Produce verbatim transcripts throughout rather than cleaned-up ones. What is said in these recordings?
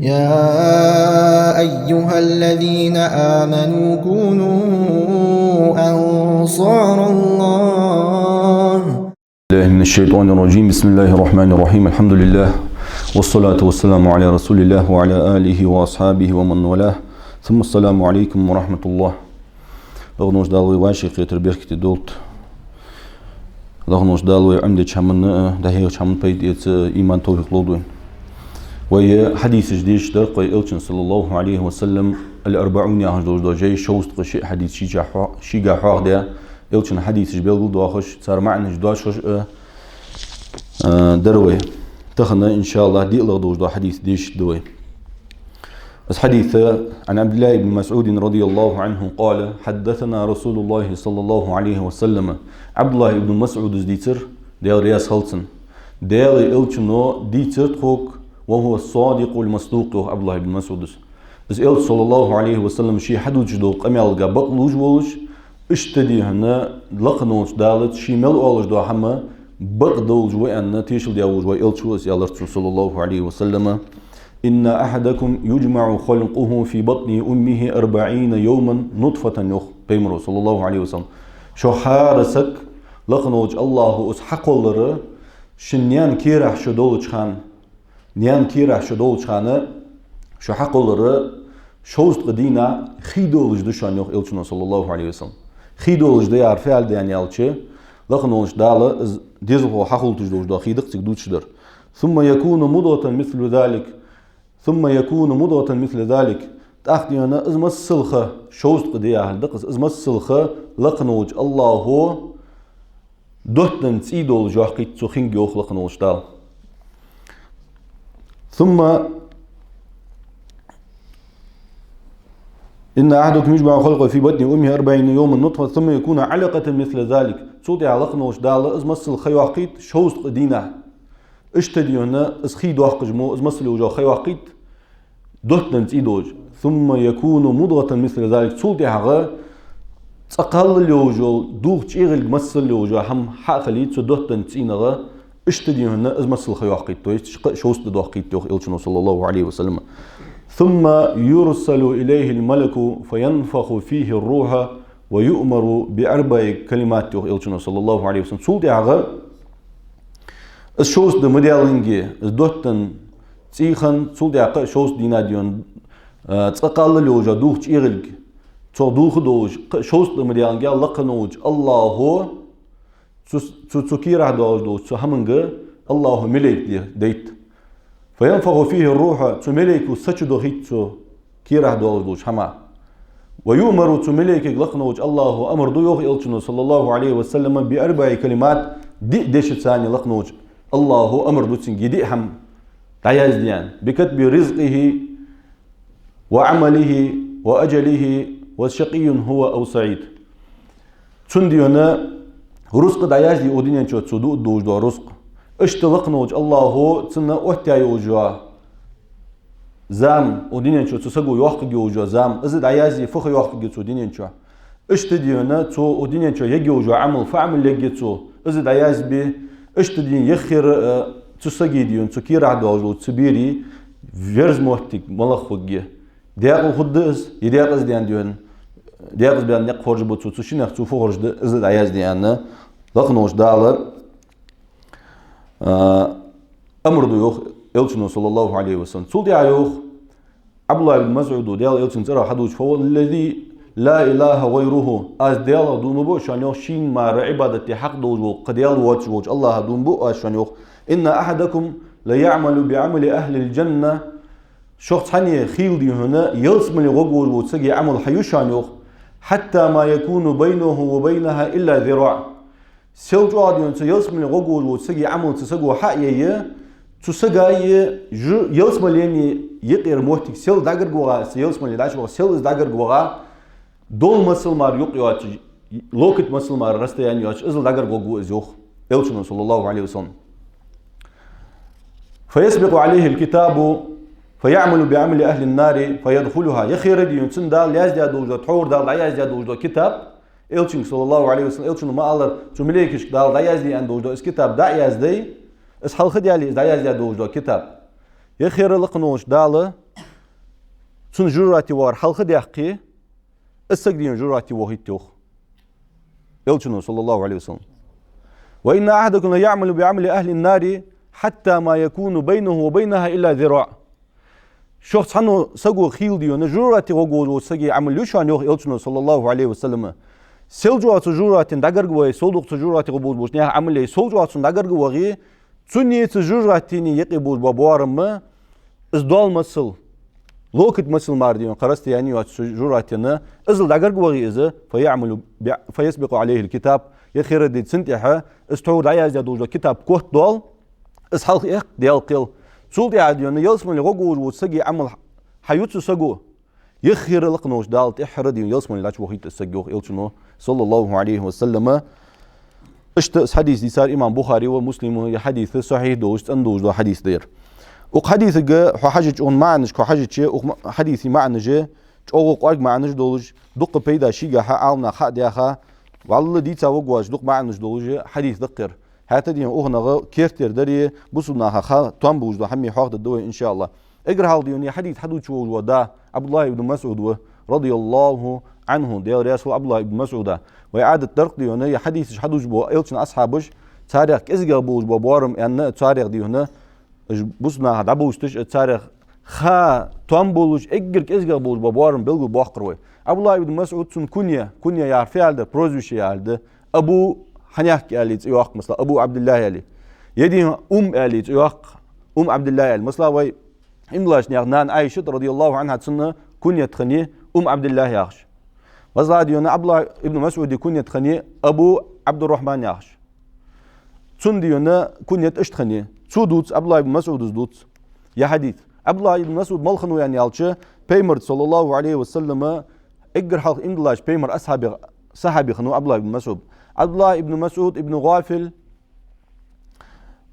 يا أيها الذين آمنوا كونوا أنصار الله. بالله من الشيطان الرجيم. بسم الله الرحمن الرحيم. الحمد لله. والصلاة والسلام على رسول الله وعلى آله وأصحابه ومن والاه. ثم السلام عليكم ورحمة الله. Лакха волча Дала вай вӀашагӀкхетар беркате долда. Лакха волча Дала вай Ӏомадеча хӀаманна, дӀахьехача хӀаманна пайда эца иман, товфикъ лолда вайна. Вай хьадисаш дешаш дар-кх вай Элчан, صلى الله عليه وسلم, الأربعون яхаш долаш дола жай, шовзткъа ши хьадис шийга хьо-, шийга хьоахадаь, Элчан хьадисаш белгалдоахаш, цар маӀанаш доашхаш а, а, дар вай. Тахан, إن شاء الله, диълагӀа долаш дола хьадис дешаргда вай. Из хьадис, عن عبد الله بن مسعود رضي الله عنه قال: حدثنا رسول الله صلى الله عليه وسلم. ӀабдуллахӀ ибн МасӀуда дийцар, Даьла раьза хилва цунна. Даьла Элчано дийцар тхога, وهو الصادق المصدوق, йоах ӀабдуллахӀ ибн МасӀуда. Из Элча, صلى الله عليه وسلم, ше хьадувцаш дола къамаьлга бакълувш волаш, иштта дийхьа Лакха волча Дала ше мел оалаш дола хӀама бакъдолаш ва аьнна тешал даь волаш ва Элча, из аьлар цо, صلى الله عليه وسلم: إن أحدكم يجمع خلقه في بطن أمه أربعين يوما نطفة, йоах Пайхамаро, صلى الله عليه وسلم. Шух хӀара саг Лакха волча АллахӀо из хьакхоллар, ший наьна кийрахь шу долча хана, наьна кийрахь шу долча хана шу хьакхоллар шовзткъа дийнахьа хий долаш да шоана, йоах Элчано, صلى الله عليه وسلم. Хий долаш да яхар фу аьлча, аьлча, Лакха волча Дала из дезалхо хьахулийташ долаш дола хий да-кх цига дувцаш дар. ثم يكون مضغة مثل ذلك. ثم يكون مضغة مثل ذلك. ТӀаккха дийхьа из масала ха, шовзткъа ди яхилга да-кх из, из масала ха Лакха волча АллахӀо доттан цӀий долаш йоаккхийт цу хинга, йоах Лакха волча Дала. ثم إن أحدكم يجمع خلقه في بطن أمه أربعين يوما نطفة ثم يكون علقة مثل ذلك. Цул тӀехьагӀа Лакха волча Дала из масала ха йоаккхийт шовзткъа дийнахьа. Иштта дийхьа из хий доаккхаш мо, из масала йолаш йола ха йоаккхийт доттан цӀий долаш. ثم يكون مضغة مثل ذلك. Цул тӀехьагӀа цкъа кхаллал йолаш йола, дулх чӀегӀилг масала йолаш йола хӀама хьа а хилийт цу доттан цӀийнагӀа, иштта дийхьа из масала ха йоаккхийт, то есть кхы а шовзткъа ди доаккхийт, йоах Элчано, صلى الله عليه وسلم. ثم يرسل إليه الملك فينفخ فيه الروح ويؤمر بأربع كلمات, йоах Элчано, صلى الله عليه وسلم. Цул тӀехьагӀа из шовзткъа ди ма даьллинге, из доттан цӀий хинна, цул тӀехьагӀа кхы а шовзткъа дийнахьа дийхьа, а, цкъа кхаллал йолаш йола дулх чӀегӀилг, цох дулх долаш, кхы а шовзткъа ди ма даьллинге, Лакха волча АллахӀо цу, цу, цу кийрахь доалаш долча цу хӀаманга АллахӀо малейк де-, дайт. فينفخ فيه الروح, цу малейко са чудохийт цу кийрахь доалаш долча хӀаман. ويؤمر, цу малейкага Лакха волча АллахӀо амар ду, йоах Элчано, صلى الله عليه وسلم, بأربع كلمات, диъ дешаца Лакха волча АллахӀо амар ду цунга, диъ хӀама дӀаязде аьнна: بكتب رزقه وعمله وأجله وشقي هو أو سعيد. Цунна дийхьа рузкъа дӀаязде, укх дунен чу цо дуаш дола рузкъа. Иштта Лакха волча АллахӀо цунна оттаяь йолаш йола зама, укх дунен чу цу саго йоаккхаргйолаш йола зама, из дӀаязде, фу ха йоаккхаргья цо дунен чу. Иштта дийхьа цо укх дунен чу ергйолаш йола Ӏамал, фу Ӏамал ергья цо, из дӀаязбе. Иштта дийхьа юххера, э, цу сага дийхьа, цу кийрахь доалаш долча цу бера верза моттиг малагӀа хургья. Даькъала хургда из, е даькъаза даьнна дийхьа, даькъаза баьнна никъ хоржаргба цо, цу шиннех цо фу хоржаргда, из дӀаязде аьнна, Лакха волча Дала, а, амар ду, йоах Элчано, صلى الله عليه وسلم. Цул тӀехьагӀа йоах ӀабдуллахӀ ибн МасӀуда, Даьла Элчан цӀерагӀа хьадувцаш: فوالذي لا إله غيره, аз Даьлах дув буъ шоана, йоах, шийна мара Ӏибадат де хьакъ долаш вола кхы Даьла воацаш волча АллахӀах дув буъ аз шоана, йоах, إن أحدكم ليعمل بعمل أهل الجنة, шух цхьанне хийла дийхьа ялсмале гӀоргволаш волча сага Ӏамал хьаю шоана, йоах, حتى ما يكون بينه وبينها إلا ذراع. Сел чӀоагӀа дийхьа цу ялсмале гӀоргволаш волча сага Ӏамал цу саго хьа а яь, цу сагаи жу-, ялсмалени юкъера моттиг, сел дӀагарга ваха, цу ялсмале дӀачувахар, сел из дӀагарга ваха, дола масал мара юкъ йоацаш, локоть масал мара расстояние йоацаш, иззал дӀагарга гӀоргва из, йоах Элчано, صلى الله عليه وسلم. فيسبق عليه الكتاب فيعمل بعمل أهل النار فيدخلها. Юххера дийхьа цунна Дала яздаь долаш дола, тхьовра Дала дӀаяздаь долаш дола китаб, Элчанга, صلى الله عليه وسلم, Элчано ма аллара, цу малейкашка Дала дӀаязде аьнна долаш дола из китаб дӀа а яздаь, из хьалха а даьле, из дӀаяздаь долаш дола китаб. Юххера Лакха волча Дала цунна жожагӀате вахар хьалха даьккхе, из саг, дий хьона, жожагӀате вохийт, йоах Элчано, صلى الله عليه وسلم. «وإن أحدكم ليعمل بعمل أهل النار حتى ما يكون بينه وبينها إلا ذراع». Шух цхьанне саго хийла, дий хьона, жожагӀате гӀоргволаш волча сага Ӏамал ю шоана, йоах Элчано, صلى الله عليه وسلم. Сел чӀоагӀа цу жожагӀатен дӀагарга вахе, сел дукха цу жожагӀате гӀоргболаш болча наьха Ӏамалех сел чӀоагӀа цунна дӀагагарга вахе, цунна цу жожагӀатена юкъе болаш бола боарам, из доал масал, локоть масал мара, дий хьона, кхы расстояние йоацаш цу жожагӀатена, иззал дӀагарга вахе из, «فيعمل ب-، فيسبق عليه الكتاب», е хӀара ди цунна тӀехьа, из тхьовра дӀаяздаь долаш дола китаб котдоал, из хьалхаэккх Даьла кхел. Цул тӀехьагӀа, дий хьона, ялсмале гӀоргволаш волча сага Ӏамал хьаю цу саго, е хӀара лакхаволча Дала тӀеххьара, дий хьона, ялсмале дӀачувохийт из саг, йоах Элчано, صلى الله عليه وسلم. Иштта из хьадис дийцар имам Бухаре ва Муслима, ер хьадис сахьихь долаш, цӀена долаш дола хьадис да ер. Укх хьадисага хьо хьажача, укхун маӀанашка хьо хьажача, укх ма-, хьадиса маӀанаш чӀоагӀа кӀоарга маӀанаш долаш, дукха пайда шийгахьа Ӏаламнаха хьадаьха, валлахӀи, дийца варгвоацаш дукха маӀанаш долаш хьадис да-кх ер. ХӀаьта, дий хьона, укханах керттера даре, бусалба наха ха тоам болаш дола хӀама хьоахадергда вай, إن شاء الله. Эггара хьалха, дий хьона, ер хьадис хьадувцаш волаш вола да ӀабдуллахӀ ибн МасӀуд ва, رضي الله عنه, Даьла раьза хилва ӀабдуллахӀ ибн МасӀуда. Вай Ӏадат дар-кх, дий хьона, ер хьадисаш хьадувцаш бола Элчан асхьабаш, царех кӀезигагӀа болаш бола боарам аьнна, царех, дий хьона, уж бусалба наха дӀабовзийташ, царех ха тоам болаш, эггара кӀезигагӀа болаш бола боарам белгалбоаккхар вай. ӀабдуллахӀ ибн МасӀуд, цун кунья, кунья яхар фу яхар да, прозвище яхар да, Абу хьанехк аьле цӀи йоаккх, масала, Абу ӀабдиллахӀ аьле. Е, дий хьона, Ум аьле цӀи йоаккх, Ум ӀабдиллахӀ аьле. Масала, вай иман диллача наьха нана Ӏайшат, رضي الله عنها, цун куньят хиннай Ум ӀабдиллахӀ яхаш. Масала, дий хьона, ӀабдуллахӀ ибн МасӀуда куньят хиннай Абу Ӏабдуррахьман яхаш. Цун, дий хьона, куньят иштта хиннай. Цо дувц, ӀабдуллахӀ ибн МасӀуда дувц ер хьадис. ӀабдуллахӀ ибн МасӀуд мала хиннав аьнна аьлча, Пайхамарца, صلى الله عليه وسلم, эггара хьалха иман диллача Пайхамара асхьабех сахьаби хиннав ӀабдуллахӀ ибн МасӀуд. ӀабдуллахӀ ибн МасӀуд ибн ГӀафил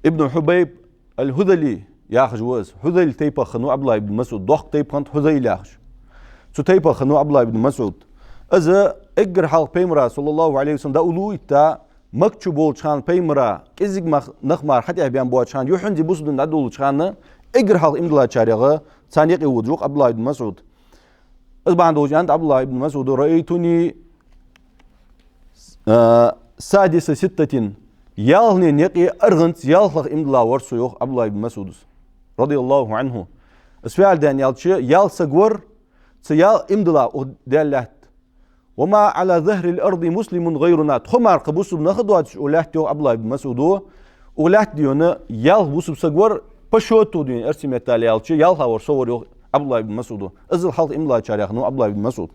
ибн Хьубайб аль-ХӀузали яхаш ва из. ХӀузайл тайпах хиннав ӀабдуллахӀ ибн МасӀуд. Доккха тайпа хиннад ХӀузайл яхаш. Цу тайпах хиннав ӀабдуллахӀ ибн МасӀуд. Из эггара хьалха Пайхамара, صلى الله عليه وسلم, дӀауллув а йитта, Макка чу болча хана, Пайхамара кӀезига мах-, нах мара хьатӀехьабаьнна боацача хана, юххьанца бусалба дин дӀадолалуча хана, эггара хьалха иман диллачарех царна юкъе водаш ва-кх ӀабдуллахӀ ибн МасӀуд. Из бахьан долаш аьннад ӀабдуллахӀ ибн МасӀуда: «رأيتني, а, سادس ستة». Ялханена юкъе аргӀанца ялхлагӀа иман дилла вар со, йоах ӀабдуллахӀ ибн МасӀуда, رضي الله عنه. Из фу аьлар аьнна аьлча, ялх саг вар, цу ял-, иман дилла укх Даьла лаьтта. «وما على ظهر الأرض مسلم غيرنا». Тхо мара кхы бусалба нах а доацаш укх лаьтта, йоах ӀабдуллахӀ ибн МасӀуда. Укх лаьтта, дий хьона, ялх бусалба саг вар, по счёту, дий хьона, эрсий меттала аьлча, ялхлагӀа вар со вар, йоах ӀабдуллахӀ ибн МасӀуда. Иззал хьалха иман диллачарех хиннав ӀабдуллахӀ ибн МасӀуд.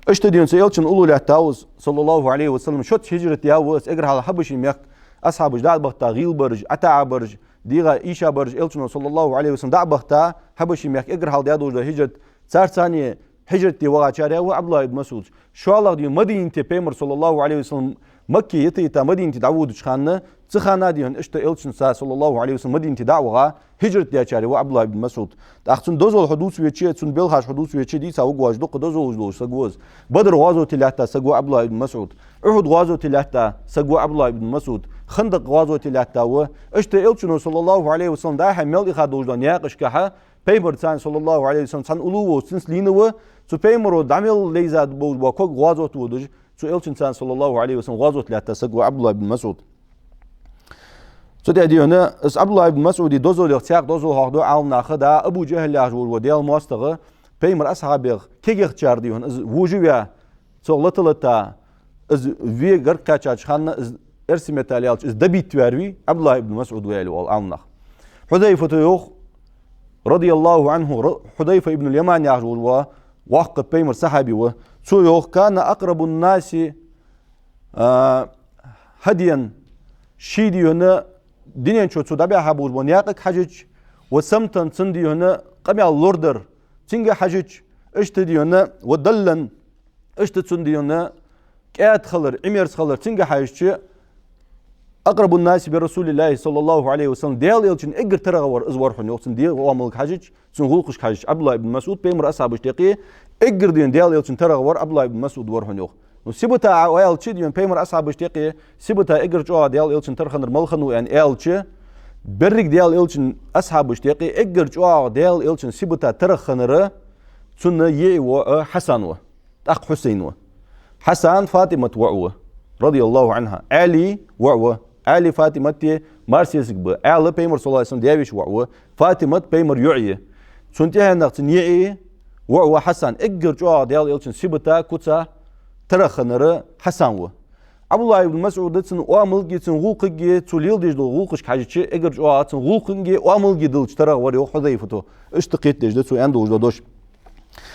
Иштта, дий хьона, цу Элчан уллув лаьттав из, صلى الله عليه وسلم, шозза хӀижрат даьв из, эггара хьалха Хьабаший мехка асхьабаш дӀа а бахийта, гӀийла бараш, ӀатаӀа бараш, дегӀа ийша бараш, Элчано, صلى الله عليه وسلم, дӀа а бахийта, Хьабаший мехка эггара хьалха даь долаш дола хӀижрат, царца цхьана хӀижрат де вахачарех ва ӀабдуллахӀ ибн МасӀуд. ШоллагӀа, дий хьона, Мадинате Пайхамар, صلى الله عليه وسلم, Макка йита-йита Мадинате дӀаводача хана, цу хана, дий хьона, иштта Элчанца, صلى الله عليه وسلم, Мадинате дӀа а ваха, хӀижрат даьчарех ва ӀабдуллахӀ ибн МасӀуд. ТӀаккха цун дозал хьо дувцавеча, цун белхаш хьо дувцавеча, дийца варгвоацаш дукха дозалаш долаш саг ва из. Бадр гӀазоте лаьтта саг ва ӀабдуллахӀ ибн МасӀуд. Ухьуд гӀазоте лаьтта саг ва ӀабдуллахӀ ибн МасӀуд. Хандакъ гӀазоте лаьтта ва. Иштта Элчано, صلى الله عليه وسلم, дӀа-хьа мел иха долаш дола наькъашкахьа, Пайхамарца, صلى الله عليه وسلم, цхьана уллув волаш цунца лийнна ва, цу Пайхамаро дӀа мел лайза болаш бола ког гӀазот водаш, цу Элчанца, صلى الله عليه وسلم, гӀазот лаьтта саг ва ӀабдуллахӀ ибн МасӀуд. Цу тӀа, дий хьона, из ӀабдуллахӀ ибн МасӀуда дозалех цхьаькха дозал хьоахаду Ӏаламнаха, да, Абу ЖахӀл яхаш волаш вола Даьла моастагӀа, Пайхамара асхьабех кегийчар, дий хьона, из вожаваь, цох лата-лата, из ве гарга кхаьчача хана, из, эрсий меттала аьлча, из добить ваьр вий, ӀабдуллахӀ ибн МасӀуд ва аьле оал Ӏаламнаха. Хьузайфата йоах, رضي الله عنه, Р-, Хьузайфа ибн аль-Яман яхаш волаш вола воккха Пайхамара сахьаби ва. Цо йоах: «كان أقرب الناس, а, هديا», ший, дий хьона, дунен чу цо дӀабаьха болаш бола наькъага хьежача, «وسمتا», цун, дий хьона, къамаьл лорадар цунга хьежача, иштта, дий хьона, «ودلا», иштта цун, дий хьона, кӀаьда хилар, Ӏимерза хилар цунга хьежача, «أقرب الناس برسول الله صلى الله عليه وسلم», Даьла Элчанна эггара тарагӀа вар из вар хьона, йоах, цун дегӀа оамалга хьежача, цун гӀулакхашка хьежача, ӀабдуллахӀ ибн МасӀуд Пайхамара асхьабашта юкъе эггара, дий хьона, Даьла Элчанна тарагӀа вар ӀабдуллахӀ ибн МасӀуд вар хьона, йоах. Ну, сибата Ӏа аьлча, дий хьона, Пайхамара асхьабашта юкъе сибата эггара чӀоагӀа Даьла Элчанна тара хиннар мала хиннав аьнна аьлча, беррига Даьла Элчан асхьабашта юкъе эггара чӀоагӀа Даьла Элчанна сибата тара хиннар Цун йиӀий воӀ Хьасан ва, тӀаккха Хьусайн ва. Хьасан ФатӀимат воӀ ва, радияллаху Ӏанха. Ӏаьлий воӀ ва. Ӏаьлий ФатӀимати мар сесаг ба. Ӏаьла пайхамар, саллаллаху Ӏалайхи ва саллам, даь-веший воӀ ва. ФатӀимат пайхамара йоӀ я. Цун тӀехьенах цун йиӀий воӀ ва Хьасан. Эггара чӀоагӀа Даьла элчан сибата, куца тӀарах хиннар Хьасан ва. Ӏабдуллахь ибн МасӀуда цун оамалга, цун гӀулакхага, цо леладеш дола гӀулакхашка хьежача, эггара чӀоагӀа цун гӀулакхага, оамалга диллача тарах вар йоах Хьузайфата. Иштта кхетадеш да цо аьнна долаш дола дош.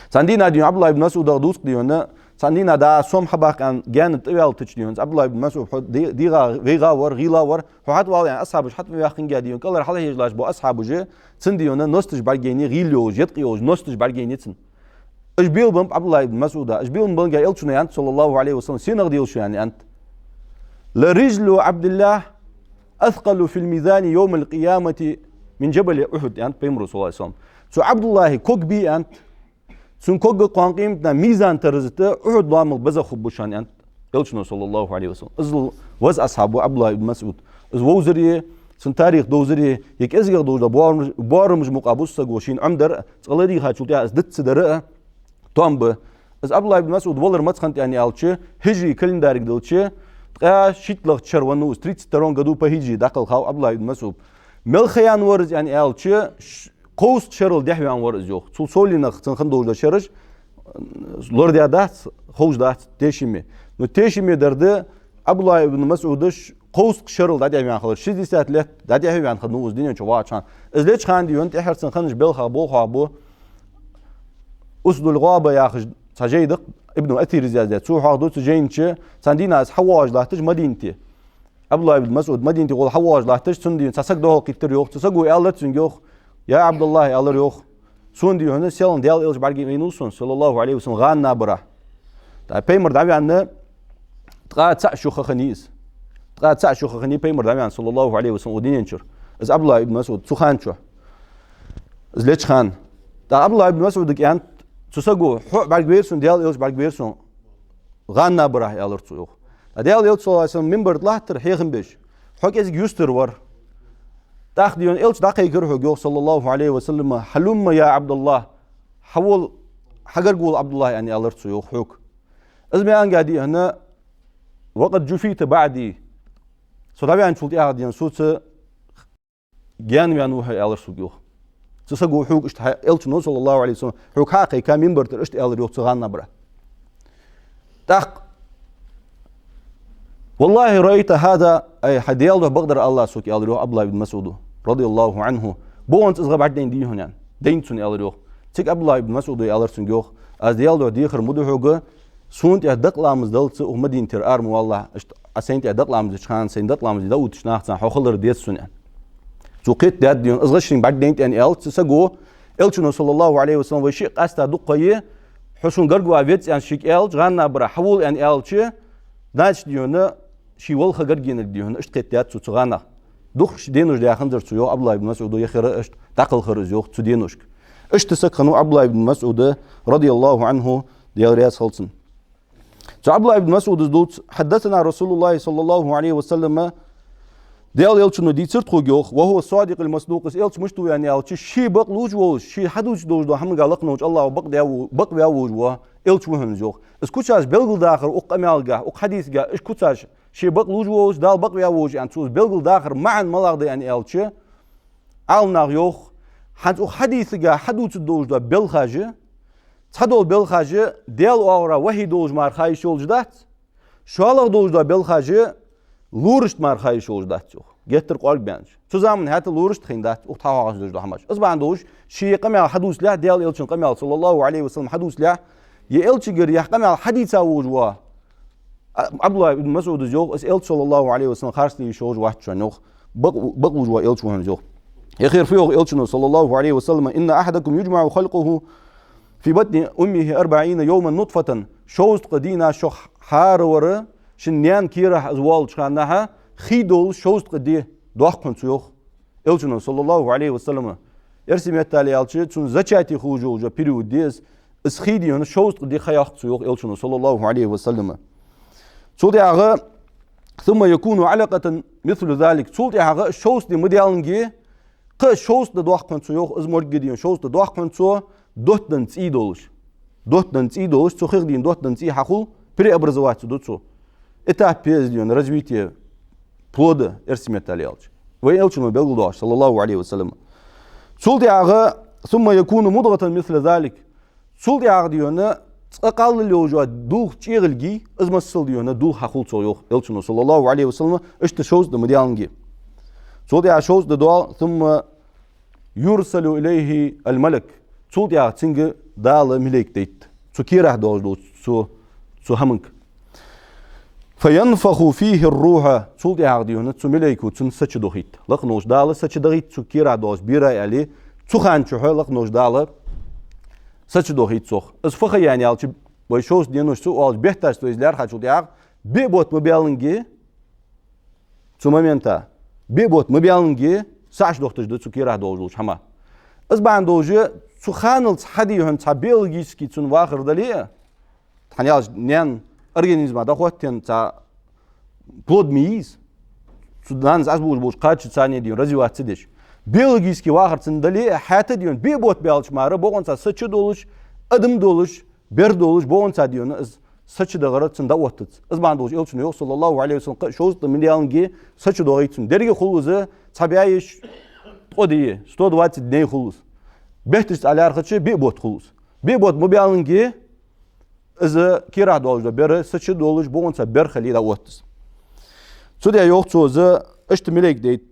Цхьан дийнахьа, дий хьона, Ӏабдуллахь ибн МасӀудах дувц-кх, дий хьона, цхьан дийнахьа да сом хьабаккха аьнна гаьна тӀаваьлча, дий хьона, Ӏабдуллахь ибн МасӀуд хьо де-, дегӀа вайгӀа вар, гӀийла вар, хьо хьатӀавала аьнна, асхьабаш хьатӀаваьккхинге, дий хьона, кӀалхара хьежаш латташ бола асхьабаш, цун, дий хьона, носташ бӀаргаяйнай, гӀийла йолаш, еткъа йолаш носташ бӀаргаяйнай цун. Уж белабеннаб Ӏабдуллахь ибн МасӀуда. Уж белабенна балга элчано аьннад, саллаллаху Ӏалайхи ва саллам, сенах дел шо, аьнна, аьннад. «لرجل عبد الله أثقل في الميزان يوم القيامة من جبل أحد», аьннад пайхамара, саллаллаху Ӏалайхи ва саллам. Цу Ӏабдуллахьа ког бий, аьннад, цун ког кхоана къематдийнахьа мизан тараза тӀа Ухьуд лоамал беза хургба шоана, аьннад элчано, саллаллаху Ӏалайхи ва саллам. Из веза асхьаб ва Ӏабдуллахь ибн МасӀуд. Из вовзаре, цун тарих довзаре, е кӀезигагӀа довза боарам-, боарамаш мукъагӀа бусса саго шийна Ӏомадар, цкъа ладийгӀачул тӀехьагӀа из диц ца дар а тоам ба. Из Ӏабдуллахь ибн МасӀуд валар маца хиннад аьнна аьлча, хьижрий календарга диллача, ткъаь шийтталагӀча шера венна ва из, тридцать втором году по хиджре дӀакхелхав Ӏабдуллахь ибн МасӀуд. Мел ха яьнна вар из аьнна аьлча, ш-, кховзткъа шерал дехьа ваьнна вар из йоах. Цул совленах цун хинна долаш дола шераш, м, лорадаь дац, ховш дац, тешаме. Но тешаме дар да, Ӏабдуллахь ибн МасӀудаш кховзткъа шерал дӀадехьа ваьнна хилар, шестьдесят лет дӀадехьа ваьнна хиннав из дунен чу вагӀача хана. Из леча хана, дий хьона, тӀехьара цун хиннача белхах болх хьоахабу, «Усдул-ГӀаба» яхаш цхьа жай да-кх, Ибн Асира яздаь. Цо хьоахаду цу жайна чу, цхьан дийнахьа из хьавоагӀаш латташ Мадинате. Ӏабдуллахь ибн МасӀуд Мадинате гӀолла хьавоагӀаш латташ, цунна, дий хьона, цхьа саг духьалкхийттар йоах. Цу саго аьлар цунга йоах: «Я Ӏабдаллахь, — аьлар йоах, — сона, дий хьона, селхан Даьла элча бӀаргавайнав сона, саллаллаху Ӏалайхи ва саллам, гӀанна наб бара». ТӀаккха пайхамар дӀаваьнна ткъаь цаӀ шу ха хиннай из. Ткъаь цаӀ шу ха хиннай пайхамар дӀаваьнна, саллаллаху Ӏалайхи ва саллам, укх дунен чура. Из Ӏабдуллахь ибн МасӀуд цу хана чу, из леча хана. ТӀаккха Ӏабдуллахь ибн МасӀудага аьннад цу саго: «Хьо а бӀаргавайра сона, Даьла элча а бӀаргавайра сона гӀанна наб бара», — аьлар цо йоах. ТӀаккха Даьла элча, саллаллаху Ӏалайхи ва саллам, минбара тӀа латтар хьехам беш, хьо кӀезига юстар вар. ТӀаккха, дий хьона, элча дӀакхайкар хьога йоах, саллаллаху Ӏалайхи ва саллам: «هلم يا عبد الله, хьавола, хьагарга вола, Ӏабдуллахь», — аьнна, аьлар цо йоах хьога. Из ма аьннагӀа, дий хьона: «وقد جفيت بعدي, со дӀаваьнначул тӀехьагӀа, дий хьона, соца гаьна ваьнна ва хьо», — аьлар сога йоах. Цу саго хьога иштта хьа-, элчано, саллаллаху Ӏалайхи ва саллам, хьога хьа а кхайка, минбара тӀара иштта аьлар йоах цу гӀанна наб бара. ТӀаккха: «والله رأيت هذا, ай, хьай Даьла духьа бакъдар Аллахӏа сога», — аьлар йоах Ӏабдуллахӏ ибн МасӀуда, радияллаху Ӏанху. «Бокъонца из гӀа бӀаргадайнадий хьона», — аьнна, дайнад цунна, аьлар йоах. Цига Ӏабдуллахӏ ибн МасӀуда аьлар цунга йоах: «Аз Даьла духьа дехар ма ду хьога, сона тӀа дакъа ламаз даллалца укх Мадинатера ара ма валалахь, иштта Ӏа сайна тӀа дакъа ламаз деча хана, сайна дакъа ламаз де дӀаоттача нахаца хьо хилар деза сона», — аьнна. Цо кхетадаьд, дий хьона, из гӀа шийна бӀаргадайнад аьнна аьлча, цу саго, элчано, саллаллаху Ӏалайхи ва саллам, вай шиъ къаьста дукха ха я, хьо сона гарга ваха веза аьнна шийга аьлча, гӀанна наб бара хьавола аьнна аьлча, значит, дий хьона, ший валла ха гарга еннар, дий хьона, иштта кхетадаьд цо цу гӀанах. Дукхача денош даь хиннад цо, йоах Ӏабдуллахӏ ибн МасӀуда, яхар иштта дӀакхалхар из, йоах, цу деношка. Иштта саг хиннав Ӏабдуллахӏ ибн МасӀуда, радияллаху Ӏанху, Даьла раьза хилва цунна. Цу Ӏабдуллахӏ ибн МасӀуда дувц: «حدثنا رسول الله صلى الله عليه وسلم», Даьла элчано дийцар тхога, йоах, «وهو الصادق المصدوق», из элча мишта ва аьнна аьлча, ше бакълувш волаш, ше хьадувцаш долаш дола хӀаманга лакхавеннача Аллахӏо бакъдаь во-, бакъваь волаш вола элча ва хьона из, йоах. Из кучаш белгалдахар укх къамаьлагахь, укх хьадисагахь, уж куцаш, ше бакълувш волаш, Дала бакъваь волаш аьнна, цо из белгалдахар маӀан малагӀа да аьнна аьлча, Ӏаламнаха йоах, хӀанз укх хьадисагахь хьадувцаш долаш дола белхаш, цхьадола белхаш Даьла оагӀора вахьи долаш мара ха йиш йолаш дац, шоллагӀа долаш дола белхаш лорашта мара ха йиш йолаш дац, йоах. Геттара кӀоаргбаьннаш. Цу заман хӀаьта лорашта хайна дац укх тхьа хьоахадеш долаш дола хӀамаш. Из бахьан долаш, ше е къамаьл хьадувцалехь, Даьла элчан къамаьл, саллаллаху Ӏалайхи ва саллам, хьадувцалехь, е элчагара яха къамаьл хьадийца волаш вола, а, Ӏабдуллахӏ ибн МасӀуда йоах, из элча, саллаллаху Ӏалайхи ва саллам, харцле йиш йолаш вац шоана, йоах. Бакъ-, бакълувш вола элча ва хьона из, йоах. Яхар фу йоах элчано, саллаллаху Ӏалайхи ва саллам: «إن أحدكم يجمع خلقه في بطن أمه أربعين يوما نطفة». Шовзткъа дийнахьа шох хьаравар шун наьна кийрахь из воаллача хана хий долаш шовзткъа ди доаккх хьона цо, йоах элчано, саллаллаху Ӏалайхи ва саллам. Эрсий меттала аьлча, цун зачатие хулаш йола период да из, из хий, дий хьона, шовзткъа ди ха йоаккх цо, йоах элчано, саллаллаху Ӏалайхи ва саллам. Цул тӀехьагӀа: «ثم يكون علقة مثل ذلك». Цул тӀехьагӀа шовзткъа ди ма даьллинге, кхы шовзткъа ди доаккх хьона цо, йоах, из моргга, дий хьона, шовзткъа ди доаккх хьона цо, доттагӀа цӀий долаш. доттаденна цӀий долаш, цу хих дийна доттаденна цӀий хьахул, преобразоваться ду цо. Этап пе из дийна развитие плода, эрсий меттала аьлча. Вай Элчано белгалдоахаш, صلى الله عليه وسلم. Цул тӀехьагӀа, ثم يكون مضغة مثل ذلك. Цул тӀехьагӀа дийна цкъа кхаллал йолаш йола дулх чӀегӀилгий, из масал дийна дулх хьахул цо, йоах Элчано, صلى الله عليه وسلم, иштта шовзткъа ди ма даьллинге. Цул тӀехьагӀа шовзткъа ди доал, ثم يرسل إليه الملك. Цул тӀехьагӀа цунга Дала малейк дайт. Цу керахь долаш дола, цу, цу хӀаманга. فينفخ فيه الروح. Цул тӀехьагӀа дийна цу малейко цунна са чудохийт. Лакха волча Дала са чудохийт цу керахь долча бера аьле, цу хана чухь лакха волча Дала са чудохийт цох. Из фу ха я аьлча, вай шовзткъа денош цу оалаш бетташ цо из лаьрхӀачул тӀехьагӀа, биъ бутт ма баьллинге, цу момента, биъ бутт ма баьллинге, саӀаш дохийташ да цу керахь долаш долча хӀаман. Из бахьан долаш, цу ханалца хьадийхьа цхьа биологически цун вахар дале а, тхьана аьлча, наьна организма дӀахоттаенна цхьа плод ма йий из. Цу нанас аз буж буж кхача царна дийна развиваться деш. Биологически вахар цун дале а, хӀаьта дийна биъ бутт баьлча мара бокъонца са чу долаш, адам долаш, бер долаш, бокъонца дийна из са чу дахар цун дӀаоттац. Из бахьан долаш Элчано йоах, صلى الله عليه وسلم, кхы шовзткъа ди ма даьллинге са чудохийт цунна. Деррига хул из цхьа бӀаь йиъ, ткъо ди, сто двадцать дней хул из. Бетташца лаьрхӀача биъ бутт хул из. Биъ бутт ма баьллинге, из керахь долаш дола бер са чу долаш, бокъонца бер хиле дӀаоттац. Цу тӀа йоах цо из, иштта малейк дайт.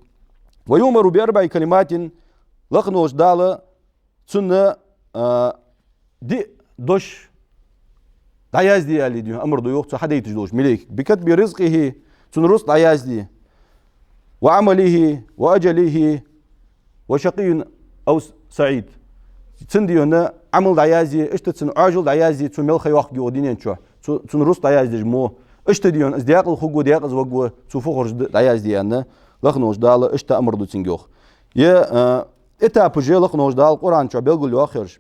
ويؤمر بأربع كلمات. Лакха волча Дала цунна, а, диъ дош дӀаязде аьле дийна амар ду йоах цу хьадайташ долча малейкага. بكتب رزقه, цун рузкъ дӀаязде. وعمله وأجله وشقي أو سعيد. Цун дийна Ӏамал дӀаязде, иштта цун Ӏоажал дӀаязде, цо мел ха йоаккхаргья укх дунен чу, цу, цун рузкъ дӀаязде мо. Иштта дийна из даькъала хургва, даькъаза варгва, цо фу хургда дӀаязде аьнна, лакха волча Дала иштта амар ду цунга йоах. Е, а, этапаш лакха волча Дала Къуръан чу белгалйоах ераш.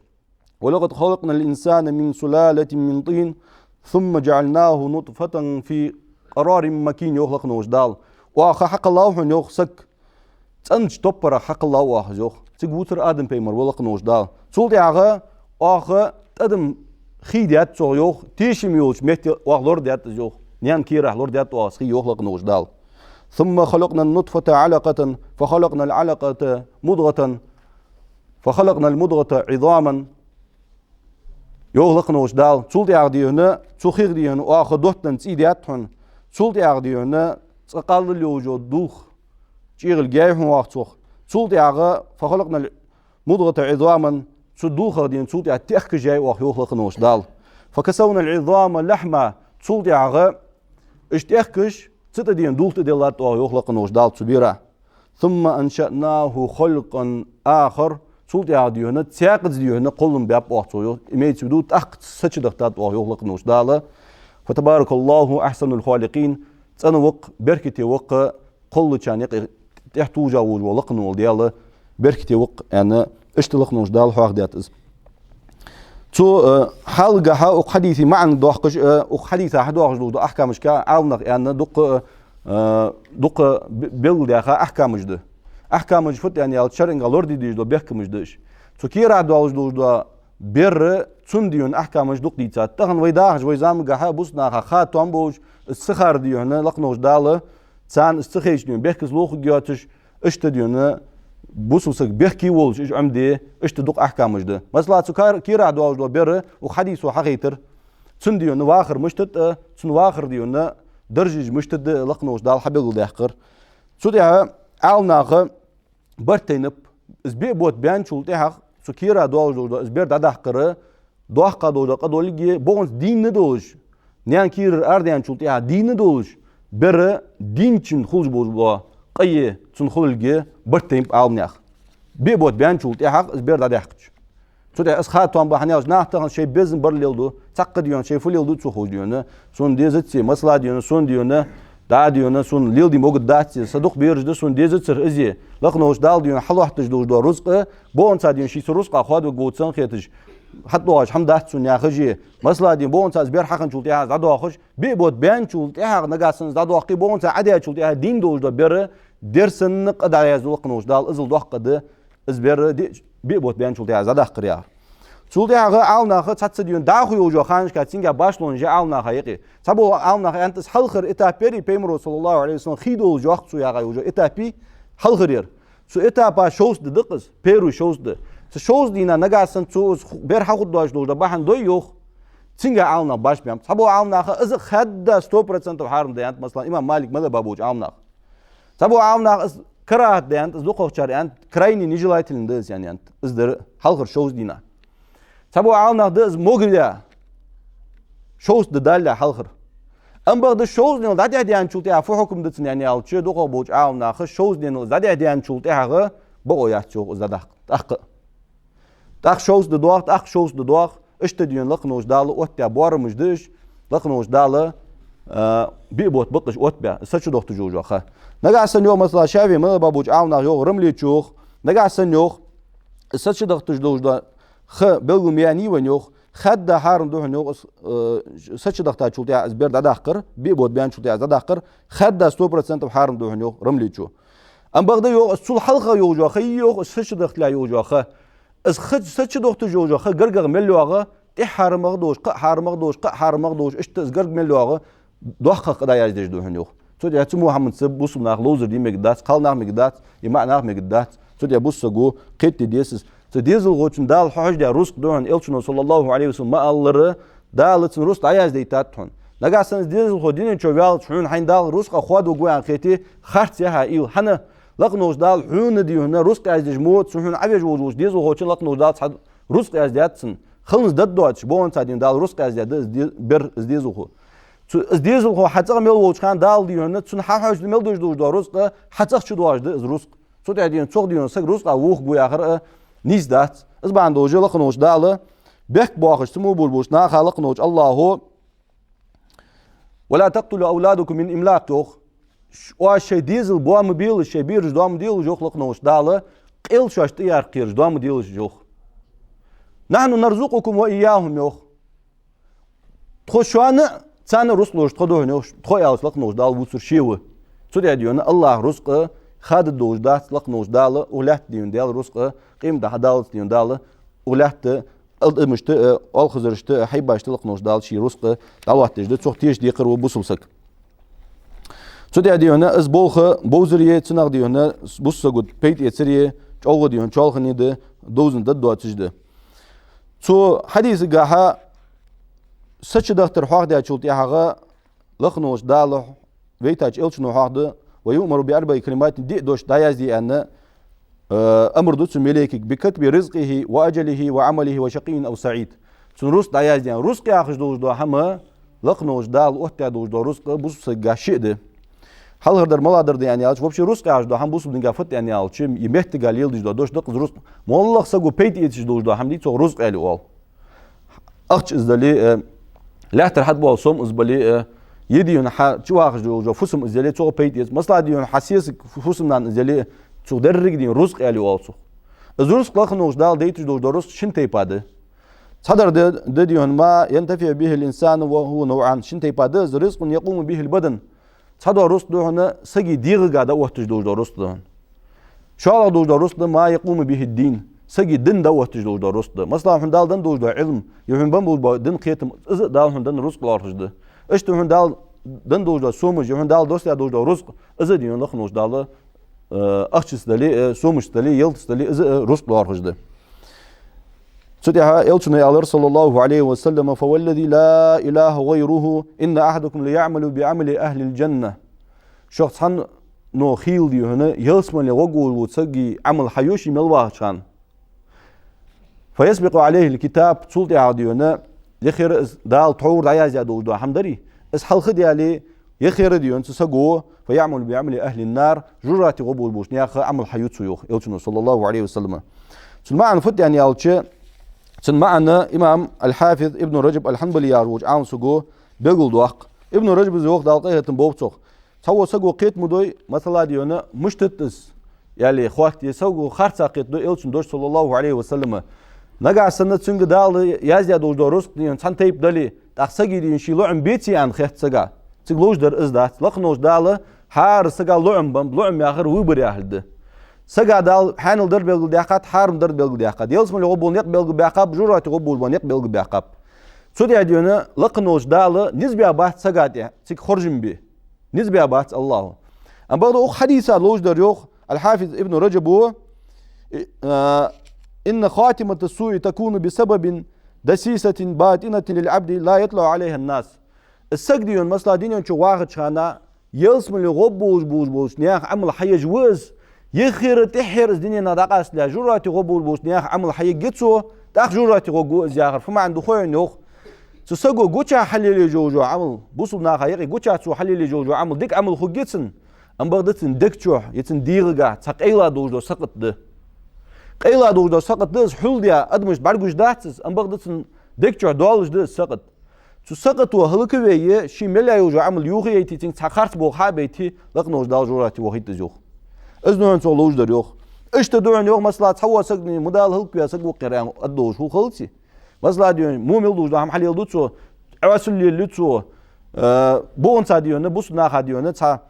ولقد خلقنا الإنسان من سلالة من طين ثم جعلناه نطفة في قرار مكين, йоах лакха волча Дала. Оаха хьакхеллав хьона, йоах, саг. ЦӀенача топпарах хьакхеллав оаха из, йоах. Цига вувцар Адам пайхамар ва, лакха волча Дала. Цул тӀехьагӀа оаха тӀадам хий даьд цох, йоах, тешам йолча метте оаха лорадаьд из, йоах. Наьна керахь лорадаьд оаха из хий, йоах лакха волча Дала. ثم خلقنا النطفة علقة فخلقنا العلقة مضغة فخلقنا المضغة عظاما. Йоах лакха волча Дала, цул тӀехьагӀа дийна, цу хих дийна оаха доттаденна цӀий даьд хьона, цул тӀехьагӀа дийна цкъа кхаллал йолаш йола дулх чӀегӀилг яьй хьона оаха цох. Цул тӀехьагӀа فخلقنا المضغة عظاما, цу дулхах дийна цул тӀехьагӀа тӀехкаш яьй оаха, йоах лакха волча Дала. فكسونا العظام لحما, цул тӀехьагӀа уж тӀехкаш цу тӀа дийна дулх тӀаделлад оаха, йоах лакха волча Дала, цу бера. ثم أنشأناه خلقا آخر. Цул тӀехьагӀа дийна, цхьаькхаза дийна кхоллам баьб оаха цох, йоах. Имеется в виду, тӀаккха са чудахийтад оаха, йоах лакха волча Дала. فتبارك الله أحسن الخالقين. ЦӀена ва-кх, беркате ва-кх, кхоллачарна юкъе тӀехьа тулжа волаш вола лакха вола Даьла, беркате ва-кх, аьнна, иштта лакха волча Дала хьоахадаьд из. Цу, э, хьалгахьа укх хьадиса маӀан доаккхаш, э, укх хьадиса хьадоагӀаш долаш дола ахькамашка Ӏаламнаха аьнна дукха, э, дукха бе-, белгалдаьха ахькамаш да. Ахькамаш фуд аьнна аьлча, шарӀага лораде дезаш дола бехкамаш да уж. Цу керахь долаш долаш дола бер, цунна дийна ахькамаш дукха дийцад. Тахан вай дахаш, вай замангахьа бусалба наха ха тоам болаш, из ца хар дийна, лакха волча Дала, царна из ца хайча дийна бехказло хургйоацаш, иштта дийна бусалба саг бехке волаш, уж Ӏомаде, иштта дукха ахькамаш да. Масала, цу кар-, керахь долаш дола бер укх хьадисо хьахайтар. Цунна дийна вахар мишта да, цун вахар дийна даржаш мишта да, лакха волча Дала хьабелгалдаьккхар. Цу тӀа Ӏаламнаха барт тайнаб, из биъ бутт баьнначул тӀехьагӀа цу керахь долаш долаш дола из бер дӀадаккхар, доккха долаш дола къа долга, бокъонца дийна долаш, наьна керара арадаьнначул тӀехьагӀа дийна долаш, бер дийначун хулаш болаш бола къа е цун хулилга барт тайнаб Ӏаламнаха. Биъ бутт баьнначул тӀехьагӀа из бер дӀадаьккхача. Цу тӀа из ха тоам ба, хӀана аьлча наха тахан шоай безам бар леладу, цхьаккха дийна шоай фу леладу ца ховш дийна, сона дезац из, масала дийна, сона дийна, дӀа дийна, сона леладе могаргдац из, са дукха бераш да, сона дезацар из, лакха волча Дала дийна хьалоаттадеш долаш дола рузкъа, бокъонца дийна ше цу рузкъах хоадавергва цунна хеташ, хьатӀадоагӀаш хӀама дац цунна яхаш, масала дийна бокъонца из бер хьахинначул тӀехьагӀа из дӀадоахаш, биъ бутт баьнначул тӀехьагӀа нагахьа санна из дӀадоаккхе, бокъонца Ӏадаьчул тӀехьагӀа дийна долаш дола бер, дер санна къа дӀаязду лакха волча Дала, иззал доккха къа да, из бер ди-, биъ бутт баьнначул тӀехьагӀа из дӀадаккхар яхар. Цул тӀехьагӀа Ӏаламнаха цхьацца дийна дӀахо йолча ханашка цунга башхалонаш я Ӏаламнаха юкъе. Цхьаболча Ӏаламнаха аьннад, из хьалхара этап яр, Пайхамара, саллаллахӀу Ӏалайхи ва саллам, хий долаш йоах цо яхаш йолча этапий хьалхара яр. Цу этапа шовзткъа ди да-кх из, первый шовзткъа ди. Цу шовзткъа дийнахьа нагахьа санна цо из ху-, бер хьахургдоацаш долаш да бахьан дой йоах, цунга Ӏаламнаха башха ба. Цхьаболча Ӏаламнаха из хадда сто процентов хьарам да аьннад, масала, имам Малик мазхӀаба болча Ӏаламнаха. Цхьаболча Ӏаламнаха из карахӀат да аьннад, из дукхагӀчар аьннад, крайне нежелательно да из аьннад, из дар хьалхара шовзткъа дийнахьа. Цхьаболча Ӏаламнаха да из могаш да, шовзткъа ди далале хьалхара. Амма бакъда шовзткъа денал дӀатӀехдаьнначул тӀехьагӀа фу хьукам да цун аьнна аьлча, дукхагӀболча Ӏаламнаха шовзткъа денал из дӀатӀехдаьнначул тӀехьагӀа бокъо яц йоах из дӀадаккха. ТӀаккха а. ТӀаккха шовзткъа ди доагӀа, тӀаккха шовзткъа ди доагӀа, иштта дийна лакха волча Дала оттадаь боарамаш да уж, лакха волча Дала, а, биъ бутт ба-кх уж оттабаь, из са чу дохийташ йолаш йола ха. Нагахьа санна йоах, масала, ШафиӀий мазхӀаба болча Ӏаламнаха йоах, Рамле чу йоах, нагахьа санна йоах, из са чу дохийташ долаш дола ха белгал ма яьннай вайна йоах, хадда хьарам да хьона йоах, из, э, са чу дохийтачул тӀехьагӀа из бер дӀадаккхар, биъ бутт баьнначул тӀехьагӀа из дӀадаккхар, хадда сто процентов хьарам да хьона йоах, Рамле чу. Амма бакъда йоах, из цул хьалха йолаш йола ха йий йоах, из са чу дохийталехь йолаш йола ха. Из ха, са чу дохийташ йолаш йола ха гаргагӀа мел йоагӀа, тӀехьа хьарамагӀа долаш, кхаъ хьарамагӀа долаш, кхаъ хьарамагӀа долаш, иштта из гарга мел йоагӀа, доккхагӀа къа дӀаяздеш да хьона йоах. Цу тӀа цу Мухьаммада бусалба нах ловзар де мегаргдац, кхалнах мегаргдац, имаъ нах мегаргдац. Цу тӀа бусалба саго кхетаде деза из. Цу дезалхочунна Дала хьахьожадаь рузкъа да хьона, Элчано, саллаллахӀу Ӏалайхи ва саллам, ма аллара, Дала цунна рузкъа дӀаяздайтад хьона. Нагахьа санна из дезалхо дунен чу ваьлча, хьона хьайна Дала рузкъа хоадавергва аьнна хете, харц я хьа уйла. ХӀана? Лакха волча Дала хьона дийна рузкъа яздеш мо, цу хьона Ӏовежа волча дезалхочунна лакха волча Дала цхьа рузкъа яздаьд цунна. Хиланза даддоацаш, бокъонца дийна Дала рузкъа яздаьд из де-, бер, из дезалхо. Цу, из дезалхо хьа цӀагӀа мел волча хана Дала дийна, цунна хьахьожадаь мел деш долаш дола рузкъа, хьа цӀагӀа чудоагӀаш да из рузкъа. Цу тӀа дийна цох дийна саг рузкъа вохаргва яхар а нийса дац. Из бахьан долаш лакха волча Дала бехк боаккхаш, цу мо болаш болча наха лакха волча АллахӀо: «ولا تقتلوا أولادكم من إملاق», йоах. Ш-, оаш шоай дезал боа ма белаш, шоай бераш доа ма делаш, йоах лакха волча Дала, къел шоашта тӀаяркхераш доа ма делаш, йоах. «نحن نرزقكم وإياهم», йоах. Тхо шоана а, царна а рузкъа луш тхо да хьона, йоах, тхо аьлча лакха волча Дала вувцар ше ва. Цу тӀа дийна АллахӀа рузкъа хададолаш дац лакха волча Дала, укх лаьтта дийна даьр рузкъа, къематдийнахьа даллалца дийна Дала, укх лаьтта адамашта а, оалхазарашта а, хьайбашта а лакха волча Дала ший рузкъа дӀалоаттадеш да, цох тешаш декхар ва бусалба саг. Цу тӀа дийна из болх бовзар я, цунах дийна бусалба саго пайда эцар я, чӀоагӀа дийна чоалхане да, довзанза даддоацаш да. Цу хьадисагахьа са чу дахийтар хьоахадаьчул тӀехьагӀа лакха волча Дала вайтача Элчано хьоахаду: «ويؤمر بأربع كلمات», диъ дош дӀаязде аьнна, э, амар ду цу малейкага: «بكتب رزقه وأجله وعمله وشقي أو سعيد». Цун рузкъа дӀаязде аьнна. Рузкъа яхаш долаш дола хӀама, лакха волча Дала оттадаь долаш дола рузкъа бусалба сага шиъ да. Хьалхардар малагӀдар да аьнна аьлча, вообще рузкъа яхаш дола хӀама бусалба динга фуд аьнна аьлча, е меттага леладеш дола дош да-кх из рузкъа. МоллагӀа саго пайда эцаш долаш дола хӀама дий, цох рузкъа аьле оал. Ахча из дале а, э, лаьттара хьатӀабоагӀа сом из бале а, э, е дийна хьа чу вахаш долаш дола фусам из яле, цох пайда эц. Масала, дийна хьа сесаг фу-, фусам-нана из яле а, цох деррига дийна рузкъа аьле оал цох. Из рузкъа лакха волча Дала дайташ долаш дола рузкъа шин тайпа да. Цхьадар да, да дийна: «ما ينتفع به الإنسان وهو نوعان». Шин тайпа да из: «رزق يقوم به البدن». Цхьадола рузкъа да хьона сага дегӀага дӀаотташ долаш дола рузкъа да хьона. ШоллагӀа долаш дола рузкъа да «ما يقوم به الدين». Сага дин дӀаотташ долаш дола рузкъа да. Масала, хьона Дала денна долаш дола Ӏилма, е хьона бенна болаш бола дин кхетам, из а Дала хьона денна рузкъа лоархӀаш да. Иштта хьона Дала денна долаш дола сомаш, е хьона Дала доссадаь долаш дола рузкъа, из а дийна лакха волча Дала, э, ахчаца дале а, э, сомашца дале а, ялтаца дале а, из а, э, рузкъа лоархӀаш да. Цу тӀехьа Элчано аьлар, саллаллахӀу Ӏалайхи ва саллам: «فوالذي لا إله غيره إن أحدكم ليعمل بعمل أهل الجنة». Шух цхьанне хийла да хьона, ялсмале гӀоргволаш вола сага Ӏамал хьаю ше мел вахача хана. «فيسبق عليه الكتاب», цул тӀехьагӀа да хьона, яхар из Дала тхьовра дӀаяздаь долаш дола хӀама дарий, из хьалха а даьле, яхар да хьона цу саго: «فيعمل بعمل أهل النار», жожагӀате гӀоргболаш болча наьха Ӏамал хьаю цо, йоах Элчано, саллаллахӀу Ӏалайхи ва саллам. Цун маӀан фуд аьнна аьлча, цун маӀан имам аль-Хьафиз Ибн Раджаб аль-Хьанбали яхаш волча Ӏаламсаго белгалдоаккх. Ибн Раджаба йоах, Дала къахетам болба цох: цхьавола саго кхета ма дой, масала, да хьона, мишта да из, аьле, хоатте, саго харцахьа кхетаду Элчан дош, саллаллахӀу Ӏалайхи ва саллам. Нагахьа санна цунга Дала яздаь долаш дола рузкъа, да хьона, цхьан тайпа дале, тӀаккха сага, да хьона, ший лоӀам беций аьнна хет сага. Цига ловш дар из дац. Лакха волча Дала хӀара сага лоӀам беннаб, лоӀам яхар выбор яхилга да. Сага Дала хьанал дар белгалдаьккхад, хьарам дар белгалдаьккхад. Ялсмале гӀоргбола никъ белгалбаьккхаб, жожагӀате гӀоргболаш бола никъ белгалбаьккхаб. Цу тӀа, дий хьона, лакхаволча Дала низ баь бац сага тӀа, цига хоржам бе. Низ баь бац АллахӀа. Амма бакъда укх хьадиса ловш дар йоах Аль-Хьафиз Ибн Раджаба: «إن خاتمة السوء تكون بسبب دسيسة باطنة للعبد لا يطلع عليها الناس». Из саг, дий хьона, масала, дунен чу вахача хана ялсмале гӀоргболаш болаш болча наьха Ӏамал хьаеш ва из, яххьара тӀеххьара из дуненах дӀакъасталехь, жожагӀате гӀоргболаш болча наьха Ӏамал хьаергья цо, тӀаккха жожагӀате гӀоргва из, яхар. Фу маӀан да хой хьона, йоах? Цу саго гучахь хьалелаеш йола Ӏамал, бусалба наха юкъе гучахь цо хьалелаеш йола Ӏамал дика Ӏамал хургья цунна, амма бакъда цун дег чу, е цун дегӀагахь цхьа къайла долаш дола сакхат да. Къайла долаш дола сакхат да, из хьулдаь адамашта бӀаргагуш дац из, амма бакъда цун дег чу долаш да из сакхат. Цу сакхато хӀалаквайе, ший мел яь йола Ӏамал юхаяйте, цунга цхьа харц болх хьа а байте, лакхаволча Дала жожагӀате вохийт из, йоах. Из, дий хьона, цох ловш дар йоах. Иштта да хьона, йоах, масала, цхьавола саг, ма Дала хӀалакваь саг ва-кх ер аьнна, аргдолаш хул хилац. Масала, дий хьона, мумил долаш дола хӀама хьалеладу цо, Ӏоасал лелаю цо, э, бокъонца, дий хьона, бусалба наха, дий хьона, цхьа,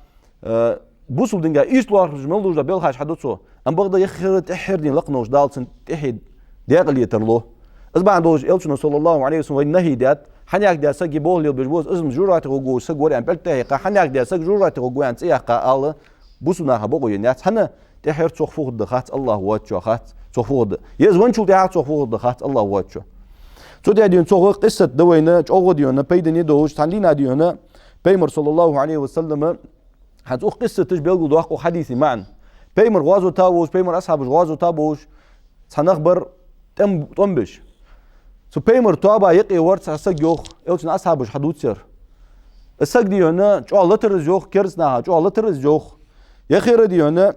э, бусалба динга ийслагӀа лоархӀаш мел долаш дола белхаш хьаду цо. Амма бакъда яххьара тӀеххьара, дий хьона, лакхаволча Дала цун тӀехье декъала тарлу. Из бахьан долаш Элчано, صلى الله عليه وسلم, вайна нахьи даьд, хьанехк даь саг е болх лелабеш ва из, из жожагӀате гӀоргволаш саг вар аьнна, пӀелг тӀа а хьекха, хьанехк даь саг жожагӀате гӀоргва аьнна цӀи яьккха ала, бусалба наха бокъо енна яц. ХӀана? ТӀеххьара цох фу хургда хац, АллахӀ воацачоа хац, цох фу хургда. Е из венначул тӀехьагӀа цох фу хургда хац, АллахӀ воацачоа. Цу тӀа, дий хьона, цох къиссат да вайна, чӀоагӀа, дий хьона, пайдане долаш, цхьан дийнахьа, дий хьона, Пайхамар, صلى الله عليه وسلم, хӀанз укх къиссата чу белгалдоаккх укх хьадиса маӀан. Пайхамар гӀазота волаш, Пайхамара асхьабаш гӀазота болаш, цхьа нах бар тӀом-, тӀом беш. Цу Пайхамара тоаба юкъе вар цхьа саг, йоах, Элчан асхьабаша хьадувцар. Из саг, дий хьона, чӀоагӀа латар из, йоах, кераста наха чӀоагӀа латар из, йоах. Яххьара, дий хьона,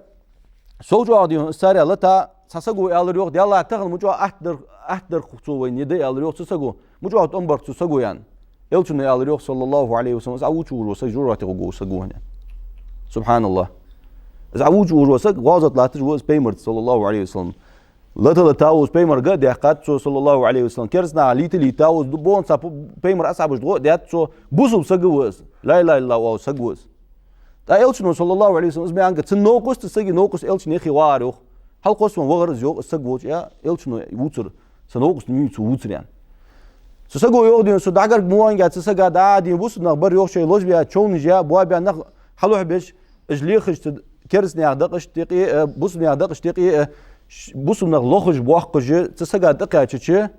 сов чӀоагӀа, дий хьона, из царех лата, цхьан саго аьлар, йоах: «Даьллахь, тахан ма чӀоагӀа атта дар-, атта дар-кх цо вайна, е да», аьлар, йоах, цу саго. «Ма чӀоагӀа тӀом бар-кх цу саго», аьнна. Элчано аьлар, йоах, صلى الله عليه وسلم: «Из Ӏа вувцаш вола саг жожагӀате гӀоргволаш саг ва хьона». СубхьаналлахӀ. Из Ӏа вувцаш вола саг гӀазота латташ ва из Пайхамарца, صلى الله عليه وسلم. Лата-лата волаш Пайхамарга а даьккхад цо, صلى الله عليه وسلم. Кераста наха лийта-лийта волаш, ду-, бокъонца п-, Пайхамара асхьабашта гӀо а даьд цо, бусалба саг ва из, لا إله إلا الله оалаш саг ва из. ТӀаккха Элчано, صلى الله عليه وسلم, из маӀан га, цун новкъост, цу сага новкъост Элчана юхе вагӀар, йоах. Хьалкхоссавенна вахар из, йоах, из саг волча, э, Элчано вувцар, са новкъост ма вий цо вувцар, аьнна. Цу саго йоах, дий хьона, со дӀагарга ма ваьннав, цу сага дӀа, дий хьона, бусалба нах бар, йоах, шоай лозабаь, човнаш яь, боабаь, нах хьалохьабеш, уж лехаш цу кераста наьха дакъашта юкъе, э, бусалба наьха дакъашта юкъе, э, ш-, бусалба нах лохаш, боаккхаш, цу сага тӀакхаьчача,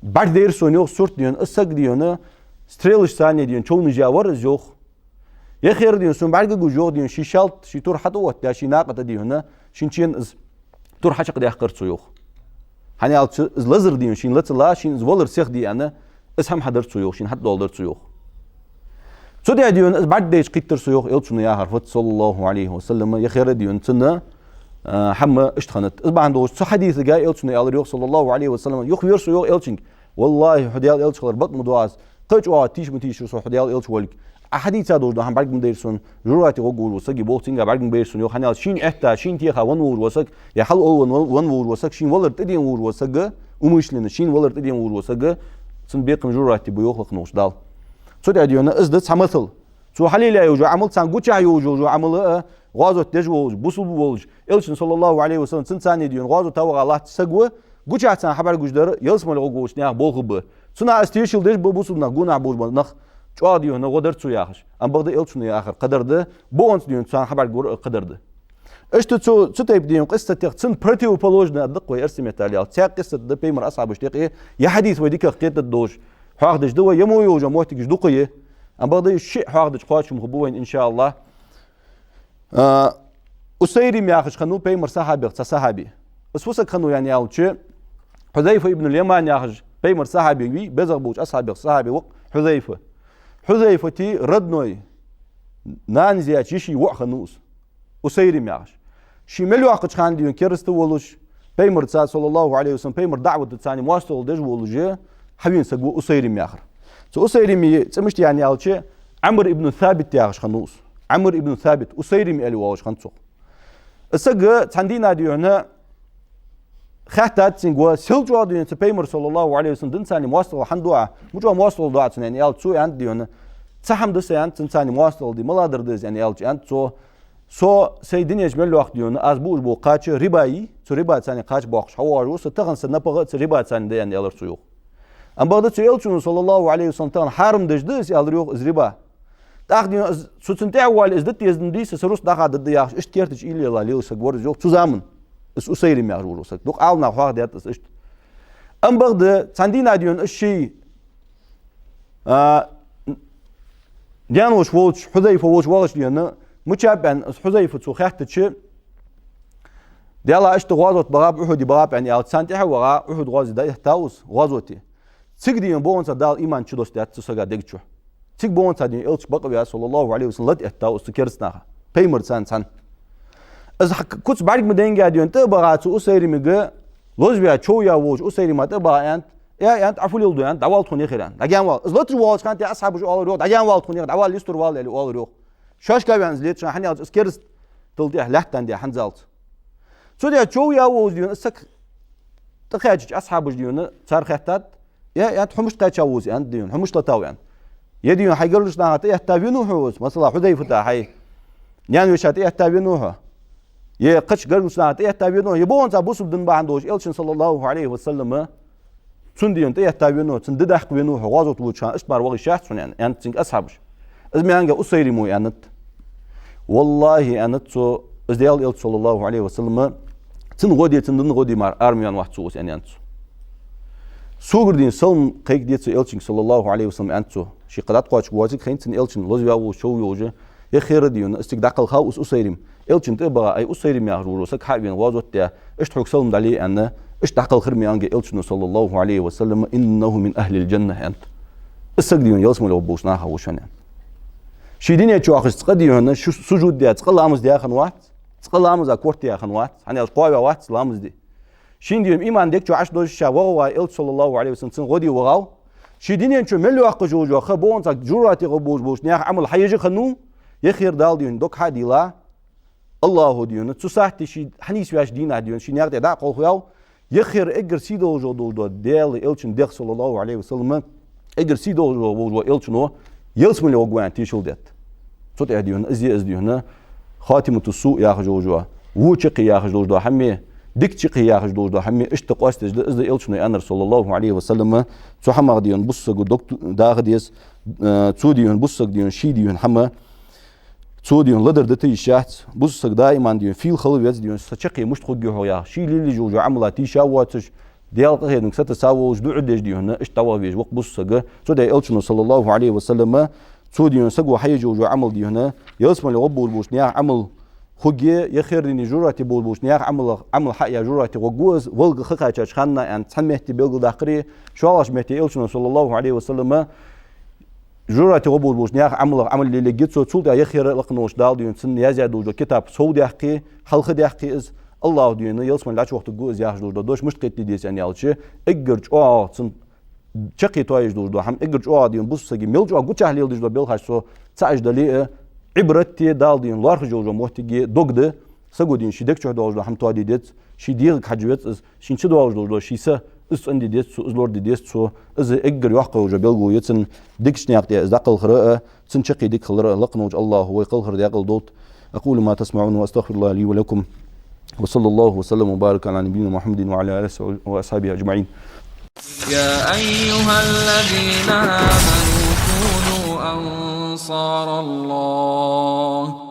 бӀаргадайра сона, йоах, сурт, дий хьона, из саг, дий хьона, стрелашца, дий хьона, човнаш яь вар из, йоах. Яххьара, дий хьона, сона бӀаргагуш, йоах, дий хьона, ший шалта, ший тур хьатӀаоттадаь, ший накъа тӀа, дий хьона, шийна чен из тур хьачакхдаьккхар цо, йоах. ХӀана аьлча, из лазар, дий хьона, шийна лаца лаца, шийна из валар сиха де аьнна, из хӀама хьадар цо, йоах, шийна хьатӀадоаладар цо, йоах. Цу тӀа, дий хьона, из бӀаргадайча кхийттар со, йоах, Элчано яхар фуд, صلى الله عليه وسلم, яххьара, дий хьона, цун, а, хӀама иштта хиннад. Из бахьан долаш цу хьадисага Элчано аьлар, йоах, صلى الله عليه وسلم, юхавера со, йоах, Элчанга: «ВаллахӀи, хьо Даьла Элча хилар бакъ ма ду аз, кхы а чӀоагӀа тийша ма тийшар со хьо Даьла Элча волга. Ӏа хьадийца долаш дола хӀама бӀарга ма дайра сона, жожагӀате гӀоргволаш вола саг е болх цунга бӀарга ма байра сона, йоах, хӀана аьлча шийна Ӏетта, шийна теха венна волаш вола саг, е хьал-ола венна, венна волаш вола саг, шийна валар тӀадена волаш вола саг, умышленно шийна валар тӀадена волаш вола саг, цун бекхам жожагӀате ба, йоах, лакхаволча Дала». Цу тӀа, дий хьона, из да цхьа масал. Цо хьалелаяь йола Ӏамал, царна гучахь йола Ӏамал, а, гӀазот деш волаш, бусалба волаш, Элчано, صلى الله عليه وسلم, цунца цхьана, дий хьона, гӀазота ваха латта саг ва, гучахь царна хьабӀаргагуш дар ялсмале гӀоргволча наьха болх ба. Цунах из тешал деш ба бусалба нах, гонахьа болаш бола нах, чӀоагӀа, дий хьона, гӀо дар цо, яхаш. Амма бакъда Элчано яхар кхыдар да, бокъонца, дий хьона, царна хьабӀаргагур кхыдар да. Иштта цу, цу тайпа, дий хьона, къиссатех, цун противоположный аргда-кх вай эрсий меттала аьлча. Цхьаькха къиссат да Пайхамара асхьабашта юкъе, е хьадис вай дикагӀа кхетадергдолаш, хьоахадеш да вай, е мо йолаш йола моттигаш дукха я. Амма бакъда уж шиъ хьоахадича кхоачам хургба вайна, إن شاء الله. А, Усайрим яхаш хиннав Пайхамара сахьабех цхьа сахьаби. Из фу саг хиннав аьнна аьлча, Хьузайфа ибн аль-Яман яхаш Пайхамара сахьаби вий, безагӀа болча асхьабех сахьаби ва-кх Хьузайфа. Хьузайфата родной, нанас яьча йиший воӀ хиннав из, Усайрим яхаш. Ше мел йоаккхача хана, дий хьона, кераста волаш, Пайхамарца, صلى الله عليه وسلم, Пайхамара даӀватаца цхьана моастагӀал деш волаш, хьавена саг ва Усайрим яхар. Цу Усайрим цӀи мишта я аьлча, Ӏамр ибн Сабит яхаш хиннав из. Ӏамр ибн Сабит, Усайрим аьле оалаш хиннад цох. Из саг цхьан дийнахьа, дий хьона, хаьттад цунга: «Сел чӀоагӀа, дий хьона, цу Пайхамара, صلى الله عليه وسلم, динца цхьана моастагӀал хӀана ду Ӏа? Мича чу моастагӀал ду Ӏа цунна?» аьнна аьлча, цо аьннад, дий хьона: «Цхьа хӀама да са, — аьннад, — цунца цхьана моастагӀал де, малагӀа дар да из?» аьнна аьлча, аьннад цо: Со сай дунен чу мел йоаккх, дий хьона, аз буаш бола кхача риба я, цу рибаца кхача боаккхаш хьавоагӀаш ва со, тахан са напагӀа а цу рибаца да аьнна, аьлар цо, йоах. Ам бакъда цу Элчано, саллаллахӀу Ӏалайхи ва саллам, тахан хьарам деш да из, аьлар, йоах, из риба. ТӀаккха, дий хьона, из, цу цунна тӀехьа вале, из дита дезаш да, са рузкъа дӀахо дита да яхаш, иштта кертача уйла елла лела саг вар из, йоах, цу заман. Из Усайрим яхаш вола саг. Дукха Ӏаламнаха хьоахадаьд из иштта. Ам бакъда цхьан дийнахьа, дий хьона, из ший, а, даь-воша волча, Хьузайфа волча вахача, дий хьона, мичаб аьнна, из Хьузайфа цо хаьттача, Даьллахь, иштта гӀазот багӀаб, Ухьуде багӀаб аьнна аьлча, царна тӀехьа ваха, Ухьуд гӀазе дӀаэтта ва из гӀазоте. Цига, дий хьона, бокъонца Дала иман чудоссадаьд цу сага дег чу. Цига бокъонца, дий хьона, Элча бакъваь, саллаллахӀу Ӏалайхи ва саллам, латӀаэтта ва из цу керастанаха, пайхамарца цхьана. Из хьа-, куц бӀарга ма даьннадий, дий хьона, тӀа а баха цу Усайримага лозаваь, чов яь волча Усайрима тӀа а баха аьннад, э, аьннад, Ӏа фу леладу, аьннад, дӀавала тхона яхира, аьннад. ДӀагаьнавала. Из латаш воалача хана тӀа асхьабаша оалар, йоах, дӀагаьнавала тхона яхира, дӀавала, листур вала, аьле оалар, йоах. Шоашка ваьнна из леташ, хӀана аьлча из керастал тӀехьа лаьттан де хӀанзалца. Цу тӀа чов яь волча, дий хьона, из саг тӀакхаьчача асхьабаша, дий хьона, цар хаьттад, э, аьннад, хьо мишта кхаьча ва из, аьннад, дий хьона, хьо мишта латав, аьннад. Е, дий хьона, хьай гаргарча наха тӀаэтта венав хьо из, масала, Хьузайфата хьай наьна-вешийна тӀаэтта венав хьо. Е кхыча гаргарча наха тӀаэтта венав хьо. Е бокъонца бусалба дина бахьан долаш Элчана, саллаллахӀу Ӏалайхи ва саллам, цунна, дий хьона, тӀаэтта венав хьо, цунна ди даккха венав хьо, гӀазоте вахача хана иштта мара вахийта яц хьона, аьнна, аьннад цунга асхьабаша. Из маьнга Усайримо аьннад. ВаллахӀи, аьннад цо, из Даьла Элча, саллаллахӀу Ӏалайхи ва саллам, цун гӀо де, цун дина гӀо де мара арам ваьнна вац со из, аьнна, аьннад цо. Согара, дий хьона, салам кхайкаде цу Элчанга, саллаллахӀу Ӏалайхи ва саллам, аьннад цо. Ше кхы дӀатӀакхоачаргвоацилга, хайна цунна Элчана лозаваь волча чов йолаш, е хера, дий хьона, из цига дӀакхалха ва из Усайрим. Элчана тӀа а баха, ай, Усайрим яхаш вола саг хьавена гӀазоте, иштта хьога салам дале, аьнна, иштта дӀакхалхар маьнга Элчано, саллаллахӀу Ӏалайхи ва саллам, «إنه من أهل الجنة», аьннад. Из саг, дий хьона, ялсмале гӀоргболча нахах ва шоана, аьнна. Ше дунен чу вахаш цкъа, дий хьона, шу-, сужуд даь, цкъа ламаз даь хинна вац, цкъа ламаза корта яь хинна вац, хӀана аьлча кхоаваь вац ламаз де. Шийна, дий хьона, иман дег чу Ӏаш долаш ше вагӀа ваьле, Элча, саллаллахӀу Ӏалайхи ва саллам, цун гӀо де вагӀав. Ше дунен чу мел йоаккхаш йолаш йола ха, бокъонца жожагӀате гӀоргболаш болча наьха Ӏамал хьаеш хиннав, е хера Дала, дий хьона, дог хьа а дийла, АллахӀо, дий хьона, цу сахьате ше хьанийсвеш дийнахьа, дий хьона, ший наькъа тӀа дӀакхалхаваьв, е хера эггара сий долаш долаш дола Даьла Элчан дегӀ, саллаллахӀу Ӏалайхи ва саллам, эггара сий долаш волаш вола Элчано ялсмале гӀоргва аьнна тешал даьд. Цу тӀа, дий хьона, из е из, дий хьона, хатимату суъ яхаш йолаш йола, во чаккхе яхаш долаш дола хӀама, дика чаккхе яхаш долаш дола хӀама, иштта къоастадеш да из, да Элчано аьннар, саллаллахӀу Ӏалайхи ва саллам, цу хӀамах, дий хьона, бусалба саго дог даха деза, э, цо, дий хьона, бусалба саг, дий хьона, ший, дий хьона, хӀама, цо, дий хьона, ледар дита йиш яц, бусалба саг даиман, дий хьона, фийла хила веза, дий хьона, са чаккхе мишта хургья-хьогӀ яхаш. Ше лелаеш йолаш йола Ӏамала тийша а воацаш, Даьла къахетамга сатувсаш волаш, дуӀа деш, дий хьона, иштта дӀаваха везаш ва-кх бусалба саг. Цу тӀа Элчано, саллаллахӀу Ӏалайхи ва саллам, цо, дий хьона, саго хьаеш йолаш йола Ӏамал, дий хьона, ялсмале гӀоргболаш болча наьха Ӏамал хургья, е хера дунен жожагӀате болаш болча наьха Ӏамалах, Ӏамал хьа а яь, жожагӀате гӀоргва из, валга ха кхаьчача хана, аьнна, цхьан метте белгалдаккхарий, шоллагӀча метте Элчано, саллаллахӀу Ӏалайхи ва саллам, жожагӀате гӀоргболаш болча наьха Ӏамалах Ӏамал лелаергья цо, цул тӀехьагӀа е хера лакха волча Дала, дий хьона, цунна яздаь долаш дола китаб совдаьккхе, хьалхадаьккхе из, АллахӀо, дий хьона, ялсмале дӀачувахийтаргва из яхаш долаш дола дош мишта кхетаде деза аьнна аьлча, эггара чӀоагӀа цун чаккхе тоаеш долаш дола хӀама, эггара чӀоагӀа, дий хьона, бусалба саги мел чӀоагӀа гучахьа леладеш дола белхаш цо ца Ӏаш дале а, Ӏибрат де, Дала, дий хьона, лоархӀаш йолаш йола моттиге дог да, саго, дий хьона, ший дег чу доагӀаш дола хӀама тоаде деза, ший дегӀага хьажа веза из, шийна чу доагӀаш долаш дола ший са, из цӀенде деза цо, из лораде деза цо, из эггара йоккха йолаш йола белгало я цун, дикача наькъа тӀа из дӀакхалхара а, цун чаккхе дика хилара а. Лакха волча АллахӀо вай кхалхар даькъала долда. أقول ما تسمعون وأستغفر الله لي ولكم. وصلى الله وسلم وبارك على نبينا محمد وعلى آله وأصحابه أجمعين. يا أيها الذين آمنوا كونوا أنصار الله.